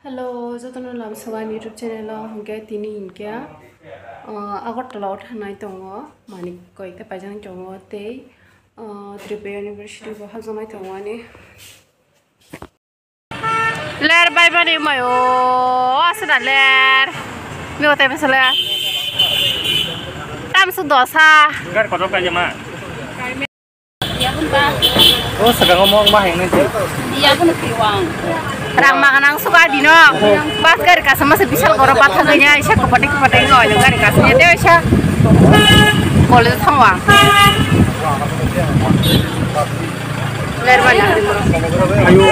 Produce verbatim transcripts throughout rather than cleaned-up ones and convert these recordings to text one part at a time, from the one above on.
Hello, jotono lamsao ani YouTube channel o. Hwnkhe tini hwnkhe, ah, Agartala o thangnai tongo, mani koita paijak tongo tei, ah, Tripura University bo hajoknai tongo ani. Ler bai bani mayo, aswna ler. Mio tai masala. Tamsu dosa. Gar kodok aja ma. O saka ngomong ma heng nai. Rang maganang suka dino. Bas gari kasa masa bisal goro patha ganya isa kopate kopate ngo ino gari kasa nya te isa. College thangwa. Ler bai na. Ayo.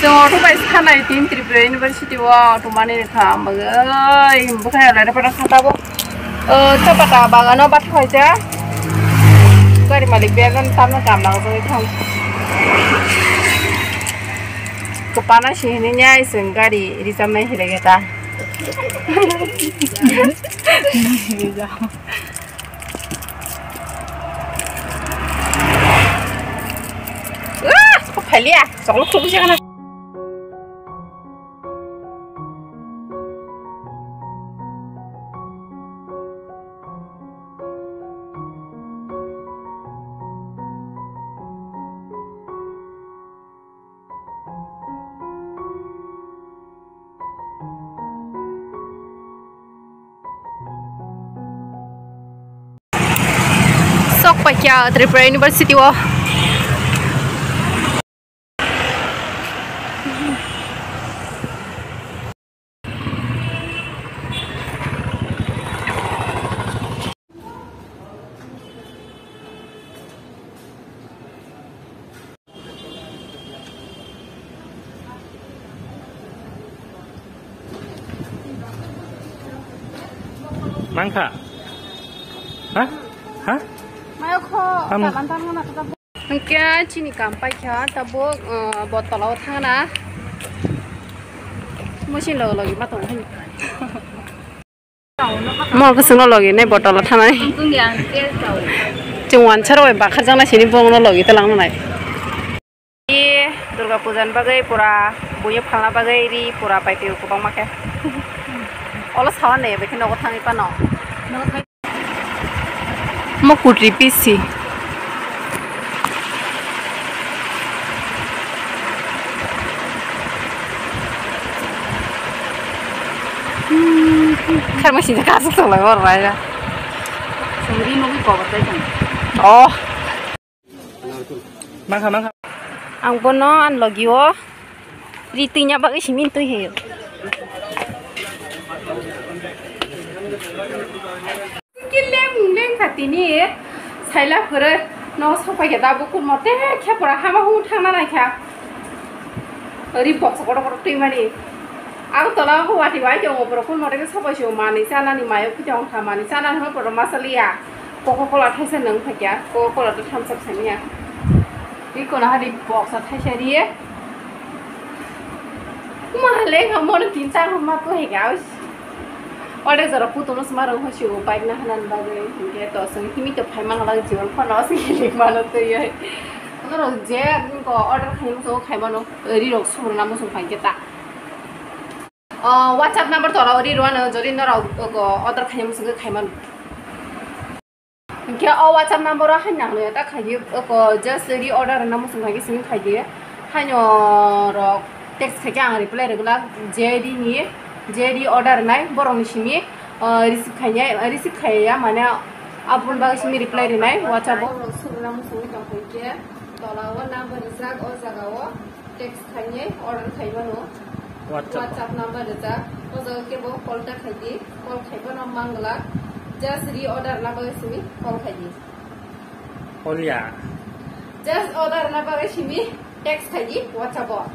Chwng auto bai sanai tin Tripura University o auto mani kha, bagwi bwkhai alai pata kha tabo. O, chapata bagano bat hoija. Gari malik began tamno kam nang jagwi thang. Kopana sihini nyai chwng gari rijamnai hilegeta. Ah, kok phalia, choklo khuluk jagana. Sok paikya Tripura University o. Mangkha? Ha? Ha? Mayo kho, Am- talan talan na kata. Hwnkhe chini kam paikha, tabuk, uh, bottle o thangna. Machine logi logi ma tongo. Mo khe chwngno logi nai bottle o thanai. Chwng wansa rok bai bakharjaknai sini bongno logi twlangno nai. Durga puja ni bagwi pura buino phalna bagwi ri pura paipio kwbangma khe. Olo sawan ne bai khe nogo thangwi phano. Mo kutri pisi. Kharma sini kasuk tong lai bor bai ya. Sangri mo ko ba tai kan. Oh. Mangkha, mangkha. Ang bono an logi o ri twi nya bagwi simi twi he. Ki leng leng kha tini saila phwrwi no sopai khe da bukur mote khe pura hama hu thangna nai kha. Ri box kotor kotor twi mani. Agartala o wati bai tongo borok phone mote khe sopai se manwi chanani mayo khe tong kha manwi chanani ho borok ma chaliya. Coca Cola thaisa nang phakya, Coca Cola to thumbs up saniya. Ri kono hari box a thaisa riye. Kuma le kha mono tin char ma to he ga. Ode jora puto no sma rong hosi o bike na hanan bagwi hingke to sung himi to phai mang lang jiwan phano si hilik mano to ye. Oro je ko order khai mo khai mano ri rok sumrna mo sung khai ke ta. O, WhatsApp number toro ri rwano, jodi norok, o, order khaina muchungkhe khaimano. Hinkhe o WhatsApp number o haino nangno ta khaidi, o, just ri order rwna muchung khaidi simi khaidi. Haino rok text khaikhe ang reply rwgwlak, je ri ni, je ri order rwnai borokni simi, o, receive khainai, receive khaiya mane aboni bagwi simi reply rwnai WhatsApp o. Borok sumrwna muchungwi tongkha hinkhe tola o number rijak o jaga o. Text khainai order khaimano. WhatsApp. WhatsApp number rijak. O jaga kebo call ta khaidi. Call khaibano manglak. Just re order na bagwi simi call khaidi. Call ya. Just order na bagwi simi text khaidi WhatsApp o.